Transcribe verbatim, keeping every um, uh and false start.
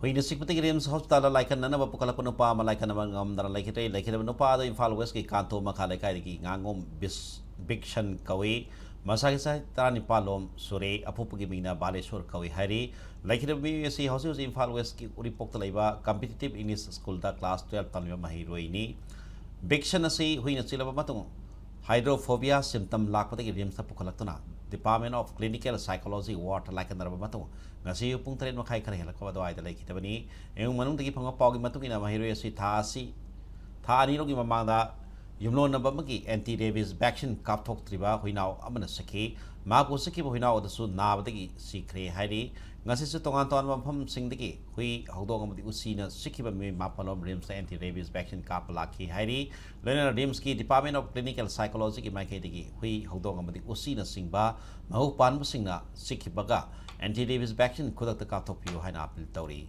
ꯍꯨꯏꯅ ꯆꯤꯛꯄꯗꯒꯤ ꯔꯤꯝꯁ ꯍꯣꯁꯄꯤꯇꯥꯜꯗ ꯂꯥꯏꯀꯠꯅꯅꯕ ꯄꯨꯈꯠꯂꯛꯄ ꯅꯨꯄꯥ ꯑꯃ ꯂꯥꯏꯀꯠꯅꯕ ꯉꯝꯗꯅ ꯂꯩꯈꯤꯗ꯭ꯔꯦ꯫ ꯂꯩꯈꯤꯗꯕ ꯅꯨꯄꯥ ꯑꯗꯨ ꯏꯝꯐꯥꯜ ꯋꯦꯁꯀꯤ ꯀꯥꯟꯊꯣ ꯃꯈꯥ ꯂꯩꯀꯥꯏꯗꯒꯤ ꯉꯥꯉꯣꯝ ꯕꯤꯁ-, ꯕꯤꯛꯁꯟ ꯀꯧꯏ꯫ ꯃꯁꯥꯒꯤ ꯆꯍꯤ ꯇꯔꯥꯅꯤꯄꯥꯜ ꯂꯣꯝ ꯁꯨꯔꯦ꯫ ꯑꯄꯣꯛꯄꯒꯤ ꯃꯤꯡꯅ ꯕꯥꯂꯦꯁꯣꯔ ꯀꯧꯏ ꯍꯥꯏꯔꯤ꯫ ꯂꯩꯈꯤꯗꯕ ꯃꯤꯑꯣꯏ ꯑꯁꯤ ꯍꯧꯖꯤꯛ ꯍꯧꯖꯤꯛ ꯏꯝꯐꯥꯜ ꯋꯦꯁꯀꯤ ꯎꯔꯤꯄꯣꯛꯇ ꯂꯩꯕ ꯀꯝꯄꯤꯇꯤꯇꯤꯚ ꯏꯪꯂꯤꯁ ꯁ꯭ꯀꯨꯜꯗ ꯀ꯭ꯂꯥꯁ ꯇꯨꯌꯦꯜꯞ ꯇꯝꯂꯤꯕ ꯃꯍꯩꯔꯣꯏꯅꯤ꯫ ꯕꯤꯛꯁꯟ ꯑꯁꯤ ꯍꯨꯏꯅ ꯆꯤꯛꯂꯕ ꯃꯇꯨꯡ ꯍꯥꯏꯗ꯭ꯔꯣꯐꯣꯕꯤꯌꯥ ꯁꯤꯝꯇꯝ ꯂꯥꯛꯄꯗꯒꯤ ꯔꯤꯝꯁꯇ ꯄꯨꯈꯠꯂꯛꯇꯨꯅ ꯗꯤꯄꯥꯔꯠꯃꯦꯟ ꯑꯣꯐ ꯀ꯭ꯂꯤꯅꯤꯀꯦꯜ ꯁꯥꯏꯀꯣꯂꯣꯖꯤ ꯋꯥꯔꯗ ꯂꯥꯏꯀꯠꯅꯔꯕ ꯃꯇꯨꯡ ꯉꯁꯤ ꯑꯌꯨꯛ ꯄꯨꯡ ꯇꯔꯦꯠ ꯃꯈꯥꯏ ꯈꯔ ꯍꯦꯜꯂꯛꯄ ꯑꯗꯨꯋꯥꯏꯗ ꯂꯩꯈꯤꯗꯕꯅꯤ꯫ ꯏꯃꯨꯡ ꯃꯅꯨꯡꯗꯒꯤ ꯐꯪꯕ ꯄꯥꯎꯒꯤ ꯃꯇꯨꯡ ꯏꯟꯅ ꯃꯍꯩꯔꯣꯏ ꯑꯁꯤ ꯊꯥ ꯑꯁꯤ, ꯊꯥ ꯑꯅꯤꯔꯣꯝꯒꯤ ꯃꯃꯥꯡꯗ ꯌꯨꯝꯂꯣꯟꯅꯕ ꯑꯃꯒꯤ ꯑꯦꯟꯇꯤ ꯔꯦꯕꯤꯁ ꯚꯦꯛꯁꯤꯟ ꯀꯥꯞꯊꯣꯛꯇ꯭ꯔꯤꯕ ꯍꯨꯏꯅꯥꯎ ꯑꯃꯅ ꯁꯤꯈꯤ꯫ ꯃꯍꯥꯛꯄꯨ ꯁꯤꯈꯤꯕ ꯍꯨꯏꯅꯥꯎ ꯑꯗꯨꯁꯨ ꯅꯥꯕꯗꯒꯤ ꯁꯤꯈ꯭ꯔꯦ ꯍꯥꯏꯔꯤ꯫ ꯉꯁꯤꯁꯨ ꯇꯣꯉꯥꯟ ꯇꯣꯉꯥꯟꯕ ꯃꯐꯝꯁꯤꯡꯗꯒꯤ ꯍꯨꯏ, ꯍꯧꯗꯣꯡ ꯑꯃꯗꯤ ꯎꯆꯤꯅ ꯁꯤꯈꯤꯕ ꯃꯤꯑꯣꯏ ꯃꯥꯄꯜ ꯂꯣꯝ ꯔꯤꯝꯁꯇ ꯑꯦꯟꯇꯤ ꯔꯦꯕꯤꯁ ꯚꯦꯛꯁꯤꯟ ꯀꯥꯞꯄ ꯂꯥꯛꯈꯤ ꯍꯥꯏꯔꯤ꯫ ꯂꯣꯏꯅꯅ ꯔꯤꯝꯁꯀꯤ ꯗꯤꯄꯥꯔꯠꯃꯦꯟ ꯑꯣꯐ ꯀ꯭ꯂꯤꯅꯤꯀꯦꯜ ꯁꯥꯏꯀꯣꯂꯣꯖꯤꯒꯤ ꯃꯥꯏꯀꯩꯗꯒꯤ ꯍꯨꯏ, ꯍꯧꯗꯣꯡ ꯑꯃꯗꯤ ꯎꯆꯤꯅꯆꯤꯡꯕ ꯃꯍꯨ ꯄꯥꯟꯕꯁꯤꯡꯅ ꯁꯤꯈꯤꯕꯒ ꯑꯦꯟꯇꯤ ꯔꯦꯕꯤꯁ ꯚꯦꯛꯁꯤꯟ ꯈꯨꯗꯛꯇ ꯀꯥꯞꯊꯣꯛꯄꯤꯌꯨ ꯍꯥꯏꯅ ꯑꯥꯄꯤꯜ ꯇꯧꯔꯤ꯫